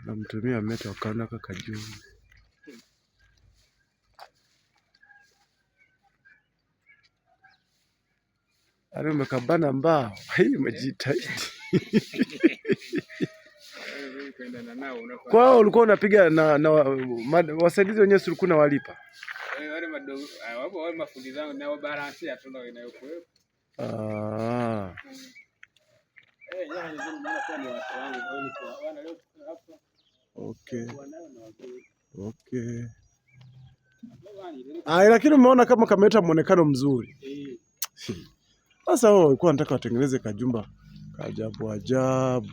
Namtumia meta wakaona kaka Juma. Yaani umekabana mbao. Hii umejitahidi. Kwa hiyo ulikuwa unapiga na wasaidizi wenyewe si ulikuwa unawalipa? Wale madogo, wapo wale mafundi zangu nao balance ya tunda inayokuwepo. Ah. Okay. Okay. Ah, lakini umeona kama kameleta muonekano mzuri. Sasa wao walikuwa wanataka watengeneze kajumba kaajabu ajabu.